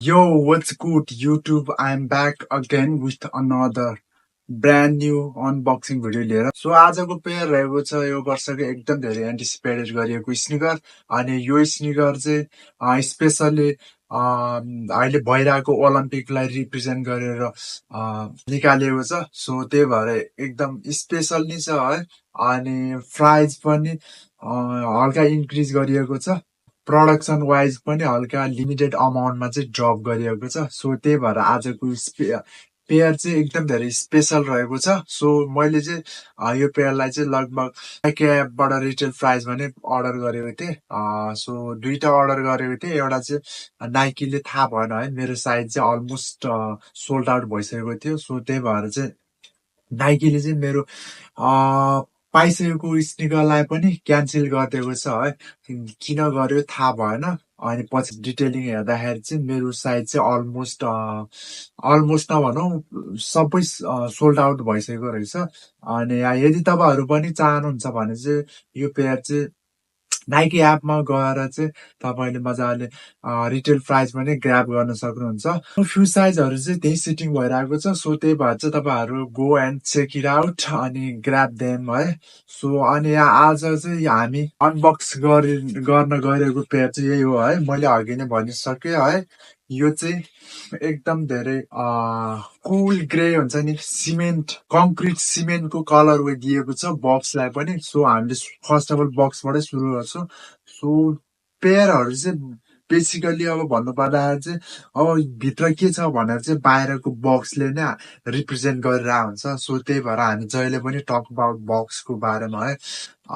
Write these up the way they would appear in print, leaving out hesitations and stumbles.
Yo, what's good YouTube? I'm back again with another brand new unboxing video लिएर so आजको pair रहेको छ यो वर्षको एकदम धेरै एन्टिसिपेटेड गरिएको स्निकर अनि यो स्निकर चाहिँ स्पेसल्ली अहिले भइरहेको ओलम्पिकलाई रिप्रेजेन्ट गरेर निकालिएको छ सो त्यही भएर एकदम स्पेसल नि छ है अनि प्राइस पनि हल्का इन्क्रिज गरिएको छ प्रोडक्सन वाइज पनि हल्का लिमिटेड अमाउन्टमा चाहिँ ड्रप गरिएको छ सो त्यही भएर आजको पेयर चाहिँ एकदम धेरै स्पेसल रहेको छ सो मैले चाहिँ यो पेयरलाई चाहिँ लगभग नाइकी एपबाट रिटेल प्राइसमा नै अर्डर गरेको थिएँ सो दुईटा अर्डर गरेको थिएँ एउटा चाहिँ नाइकीले थाहा भएन है मेरो साइज चाहिँ अलमोस्ट सोल्ड आउट भइसकेको थियो सो त्यही भएर चाहिँ नाइकीले चाहिँ मेरो पाइसकेको स्निकरलाई पनि क्यान्सल गरिदिएको छ है किन गर्यो थाहा भएन अनि पछि डिटेलिङ हेर्दाखेरि चाहिँ मेरो साइज चाहिँ अलमोस्ट नभनौँ सबै सोल्ड आउट भइसकेको रहेछ अनि यदि तपाईँहरू पनि चाहनुहुन्छ भने चाहिँ यो पेयर चाहिँ नाइकी एपमा गएर चाहिँ तपाईँले मजाले रिटेल प्राइसमा नै ग्राब गर्न सक्नुहुन्छ फ्यु साइजहरू चाहिँ त्यही सिटिङ भइरहेको छ सो त्यही भएर चाहिँ तपाईँहरू go and check it out अनि ग्राब देम है सो अनि आज चाहिँ हामी अनबक्स गर्न गइरहेको पेयर चाहिँ यही हो है मैले अघि नै भनिसकेँ है यो चाहिँ एकदम धेरै कुल ग्रे हुन्छ नि सिमेन्ट कङ्क्रिट सिमेन्टको कलर दिएको छ बक्सलाई पनि सो हामीले फर्स्ट अफ अल बक्सबाटै सुरु गर्छौँ सो पेयरहरू चाहिँ बेसिकली अब भन्नुपर्दाखेरि चाहिँ अब भित्र के छ भनेर चाहिँ बाहिरको बक्सले नै रिप्रेजेन्ट गरेर हुन्छ सो त्यही भएर हामी जहिले पनि टक अबाउट बक्सको बारेमा है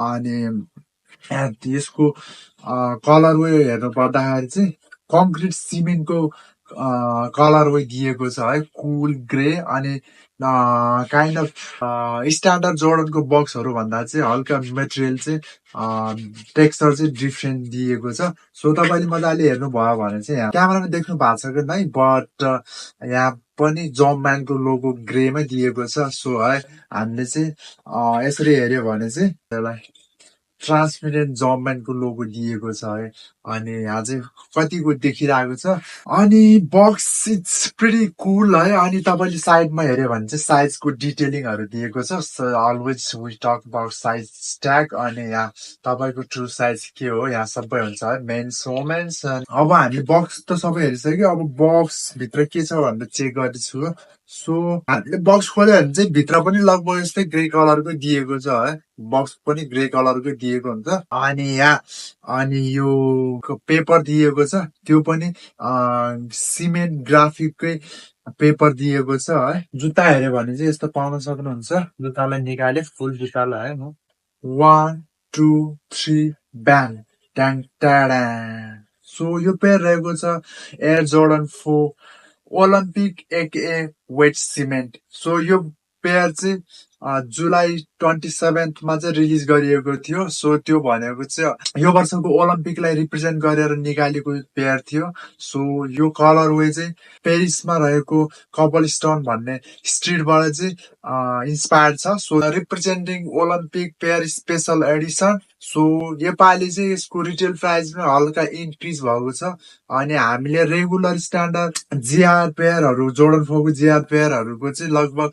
अनि यसको कलर हेर्नु पर्दाखेरि चाहिँ कङ्क्रिट सिमेन्टको कलर दिएको छ है कुल ग्रे अनि काइन्ड अफ स्ट्यान्डर्ड जोर्डनको बक्सहरू भन्दा चाहिँ हल्का मेटेरियल चाहिँ टेक्सचर चाहिँ डिफ्रेन्ट दिएको छ सो तपाईँले मजाले हेर्नुभयो भने चाहिँ यहाँ क्यामेरामा देख्नु भएको छ कि नै बट यहाँ पनि जम्पम्यानको लोगो ग्रेमै दिएको छ सो है हामीले चाहिँ यसरी हेऱ्यो भने चाहिँ त्यसलाई ट्रान्सपेरेन्ट जम्पम्यानको लोगो दिएको छ है अनि यहाँ चाहिँ कतिको देखिरहेको छ अनि बक्स इट्स प्रिटी कुल है अनि तपाईँले साइडमा हेऱ्यो भने चाहिँ साइजको डिटेलिङहरू दिएको छ always we talk about size tag अनि यहाँ तपाईँको ट्रु साइज के हो यहाँ सबै हुन्छ है मेन्स वुमेन्स अब हामीले बक्स त सबै हेरिसक्यो अब बक्स भित्र के छ भनेर चेक गर्दैछु सो हामीले बक्स खोल्यो भने चाहिँ भित्र पनि लगभग यस्तै ग्रे कलरको दिएको छ है बक्स पनि ग्रे कलरको दिएको हुन्छ अनि यहाँ अनि यो पेपर दिएको छ त्यो पनि सिमेन्ट ग्राफिककै पेपर दिएको छ है जुत्ता हेऱ्यो भने चाहिँ यस्तो पाउन सक्नुहुन्छ जुत्तालाई निकाले फुल जुत्तालाई है म 1 2 3 ब्याङ ट्याङ ट्याडा सो यो पेयर रहेको छ एयर जोर्डन 4 ओलम्पिक एके वेट सिमेन्ट सो यो पेयर चाहिँ जुलाई 27मा चाहिँ रिलिज गरिएको थियो सो त्यो भनेको चाहिँ यो वर्षको ओलम्पिकलाई रिप्रेजेन्ट गरेर निकालेको पेयर थियो सो यो कलर वे चाहिँ पेरिसमा रहेको कपल स्टोन भन्ने स्ट्रिटबाट चाहिँ इन्सपायर्ड छ so representing Olympic pair special Edison so योपालि चाहिँ यसको रिटेल प्राइस पनि हल्का इन्क्रिज भएको छ अनि हामीले रेगुलर स्ट्यान्डर्ड जिआर पेयरहरू जोर्डन 4 को जिआर पेयरहरूको चाहिँ लगभग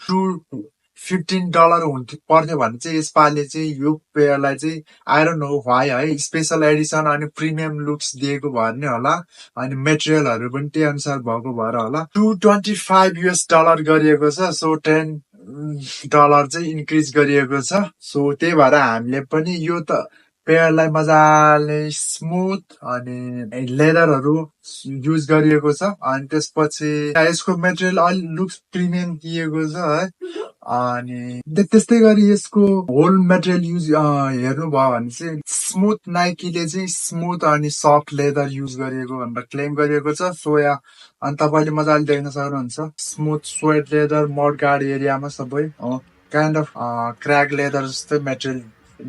$15 पर्थ्यो भने चाहिँ यसपालि चाहिँ यो पेयरलाई चाहिँ आई डोन्ट नो व्हाई है स्पेसल एडिसन अनि प्रिमियम लुक्स दिएको भएर नै होला अनि मेटेरियलहरू पनि त्यही अनुसार भएको भएर होला $225 गरिएको छ सो $10 चाहिँ इन्क्रिज गरिएको छ सो त्यही भएर हामीले पनि यो त पेयरलाई मजाले स्मुथ अनि लेदरहरू युज गरिएको छ अनि त्यसपछि यसको मेटेरियल अलि लुक्स प्रिमियम दिएको छ है अनि त्यस्तै गरी यसको होल मेटेरियल युज हेर्नुभयो भने चाहिँ स्मुथ नाइकीले चाहिँ स्मुथ अनि सफ्ट लेदर युज गरिएको भनेर क्लेम गरिएको छ सो अनि तपाईँले मजाले देख्न सक्नुहुन्छ smooth sweat leather mud guard एरियामा सबै काइन्ड अफ क्र्याक लेदर जस्तै मेटेरियल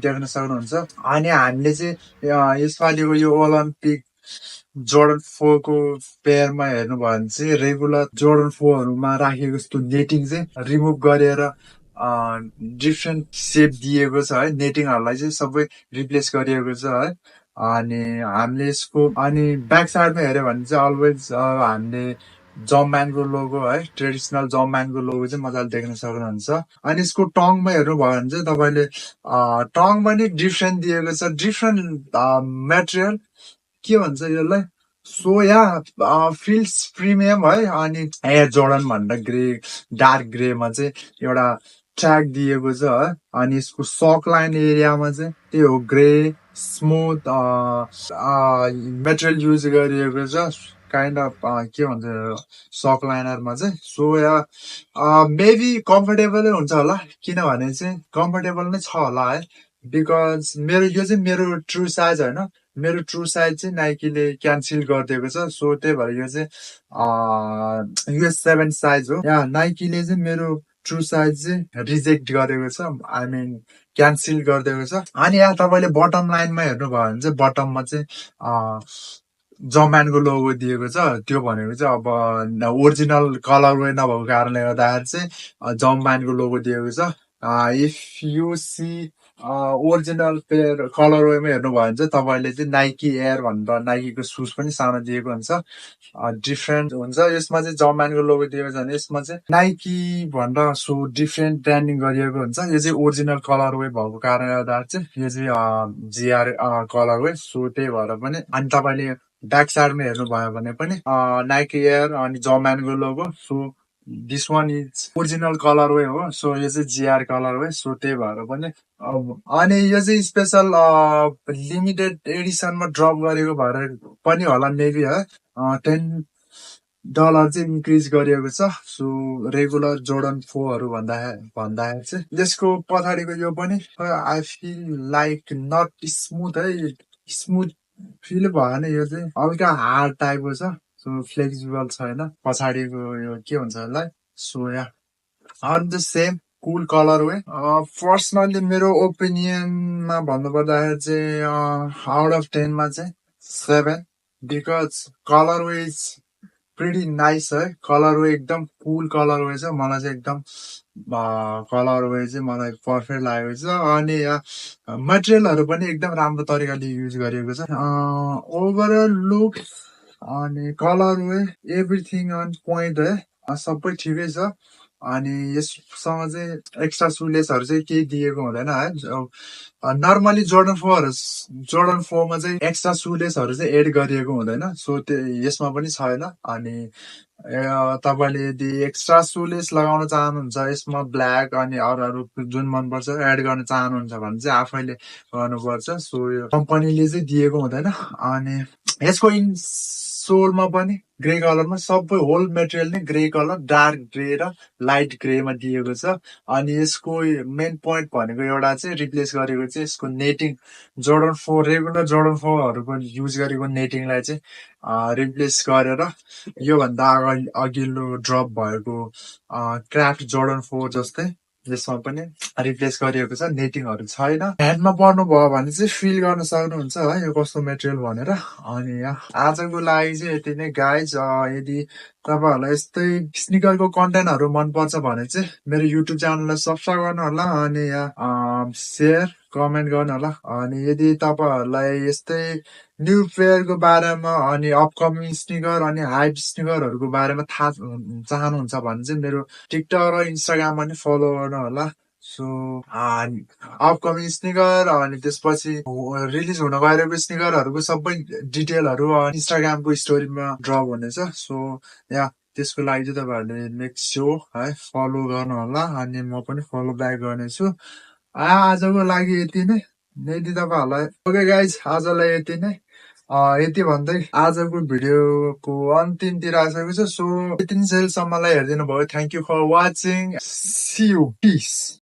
देख्न सक्नुहुन्छ अनि हामीले चाहिँ यसपालिको यो ओलम्पिक जोर्डन 4 को पेयरमा हेर्नुभयो भने चाहिँ रेगुलर जोर्डन 4हरूमा राखेको जस्तो नेटिङ चाहिँ रिमुभ गरेर डिफ्रेन्ट सेप दिएको छ है नेटिङहरूलाई चाहिँ सबै रिप्लेस गरिएको छ है अनि हामीले यसको अनि ब्याक साइडमा हेऱ्यो भने चाहिँ अलवेज हामीले जम्प्यानको लोगो है, ट्रेडिसनल जम्प्यानको लोगो चाहिँ मजाले देख्न सक्नुहुन्छ। अनि यसको टङमा हेर्नुभयो भने चाहिँ तपाईँले टङ पनि डिफ्रेन्ट दिएको छ, डिफ्रेन्ट मेटेरियल के भन्छ यसलाई, सो या फिल्स प्रिमियम है। अनि एयर जोर्डन भनेर ग्रे डार्क ग्रेमा चाहिँ एउटा ट्याग दिएको छ है। अनि यसको सक लाइन एरियामा चाहिँ त्यो हो ग्रे स्मुथ मेटेरियल युज गरिएको छ, काइन्ड अफ के भन्छ सक लाइनरमा चाहिँ। सो या मेबी कम्फर्टेबलै हुन्छ होला, किनभने चाहिँ कम्फर्टेबल नै छ होला है, बिकज यो चाहिँ मेरो ट्रु साइज होइन, मेरो ट्रु साइज चाहिँ नाइकीले क्यान्सल गरिदिएको छ। सो त्यही भएर यो चाहिँ US 7 साइज हो। या नाइकीले चाहिँ मेरो ट्रु साइज चाहिँ रिजेक्ट गरेको छ, आई मिन क्यान्सल गरिदिएको छ। अनि यहाँ तपाईँले बटम लाइनमा हेर्नुभयो भने चाहिँ बटममा चाहिँ जम्प्यानको लोगो दिएको छ। त्यो भनेको चाहिँ अब ओरिजिनल कलर वे नभएको कारणले गर्दाखेरि चाहिँ जम्प्यानको लोगो दिएको छ। If you see original pair colour वेमा हेर्नुभयो भने चाहिँ तपाईँले चाहिँ नाइकी एयर भनेर नाइकीको सुज पनि सानो दिएको हुन्छ, डिफ्रेन्ट हुन्छ। यसमा चाहिँ जम्प्यानको लोगो दिएको छ भने यसमा चाहिँ नाइकी भनेर सो डिफ्रेन्ट ब्रान्डिङ गरिएको हुन्छ। यो चाहिँ ओरिजिनल कलर वे भएको कारणले गर्दा चाहिँ यो चाहिँ जिआर कलर वे, सो त्यही भएर पनि। अनि तपाईँले ब्याक साइडमा हेर्नुभयो भने पनि नाइकी एयर अनि जम्प्यानको logo, so this one is original colour way हो, सो यो चाहिँ जिआर कलर वे, सो त्यही भएर पनि। अनि यो चाहिँ स्पेसल लिमिटेड एडिसनमा ड्रप गरेको भएर पनि होला मेबी है, $10 चाहिँ इन्क्रिज गरिएको छ। सो रेगुलर जोर्डन 4हरू भन्दाखेरि चाहिँ यसको पछाडिको यो पनि I feel like not smooth है, स्मुथ फिल भएन, यो चाहिँ हल्का हार्ड टाइपको छ, सो फ्लेक्सिबल छैन पछाडिको यो के भन्छ यसलाई। So yeah on the same cool colour way. Personally मेरो ओपिनियनमा भन्नुपर्दाखेरि चाहिँ आउट अफ 10 मा चाहिँ 7, because colour way is pretty nice है। कलर वे एकदम कुल कलर वे छ, मलाई चाहिँ एकदम कलर वे चाहिँ मलाई पर्फेक्ट लागेको छ। अनि मटेरियलहरू पनि एकदम राम्रो तरिकाले युज गरिएको छ। ओभरअल लुक अनि colour way everything on point है, सबै ठिकै छ। अनि यससँग चाहिँ एक्स्ट्रा सुलेसहरू चाहिँ केही दिएको हुँदैन है। नर्मली जोर्डन 4मा चाहिँ एक्स्ट्रा सुलेसहरू चाहिँ एड गरिएको हुँदैन, सो त्यो यसमा पनि छैन। अनि तपाईँले यदि एक्स्ट्रा सुलेस लगाउन चाहनुहुन्छ यसमा ब्ल्याक अनि अरू जुन मनपर्छ एड गर्न चाहनुहुन्छ भने चाहिँ आफैले गर्नुपर्छ, सो यो कम्पनीले चाहिँ दिएको हुँदैन। अनि यसको सोलमा पनि ग्रे कलरमा सबै होल मेटेरियल नै ग्रे कलर, डार्क ग्रे र लाइट ग्रेमा दिएको छ। अनि यसको मेन पोइन्ट भनेको एउटा चाहिँ रिप्लेस गरेको चाहिँ यसको नेटिङ, जोर्डन 4 रेगुलर जोर्डन 4हरूको युज गरेको नेटिङलाई चाहिँ रिप्लेस गरेर योभन्दा अघिल्लो ड्रप भएको क्राफ्ट जोर्डन 4 जस्तै यसमा पनि रिप्लेस गरिएको छ, नेटिङहरू छैन। ह्यान्डमा पर्नुभयो भने चाहिँ फिल गर्न सक्नुहुन्छ है यो कस्तो मेटेरियल भनेर। अनि आजको लागि चाहिँ यति नै गाइज। यदि तपाईँहरूलाई यस्तै स्निकरको कन्टेन्टहरू मनपर्छ भने चाहिँ मेरो युट्युब च्यानललाई सब्सक्राइब गर्नु होला, अनि सेयर कमेन्ट गर्नु होला। अनि यदि तपाईँहरूलाई यस्तै न्यू पेयरको बारेमा अनि अपकमिङ स्निकर अनि हाइप स्निकरहरूको बारेमा थाहा चाहनुहुन्छ भने चाहिँ मेरो टिकटक र इन्स्टाग्राम पनि फलो गर्नु होला। सो अपकमिङ स्निकर अनि त्यसपछि रिलिज हुन गइरहेको स्निकरहरूको सबै डिटेलहरू इन्स्टाग्रामको स्टोरीमा ड्रप हुनेछ। सो या त्यसको लागि चाहिँ तपाईँहरूले मेक स्योर है फलो गर्नु होला, अनि म पनि फलो ब्याक गर्नेछु। आजको लागि यति नै, यदि तपाईँहरूलाई ओके गाइज, आजलाई यति नै। यति भन्दै आजको भिडियोको अन्तिमतिर आइसकेको छ। सो यति जेलसम्मलाई हेरिदिनु भयो, thank you for watching, see you, piece.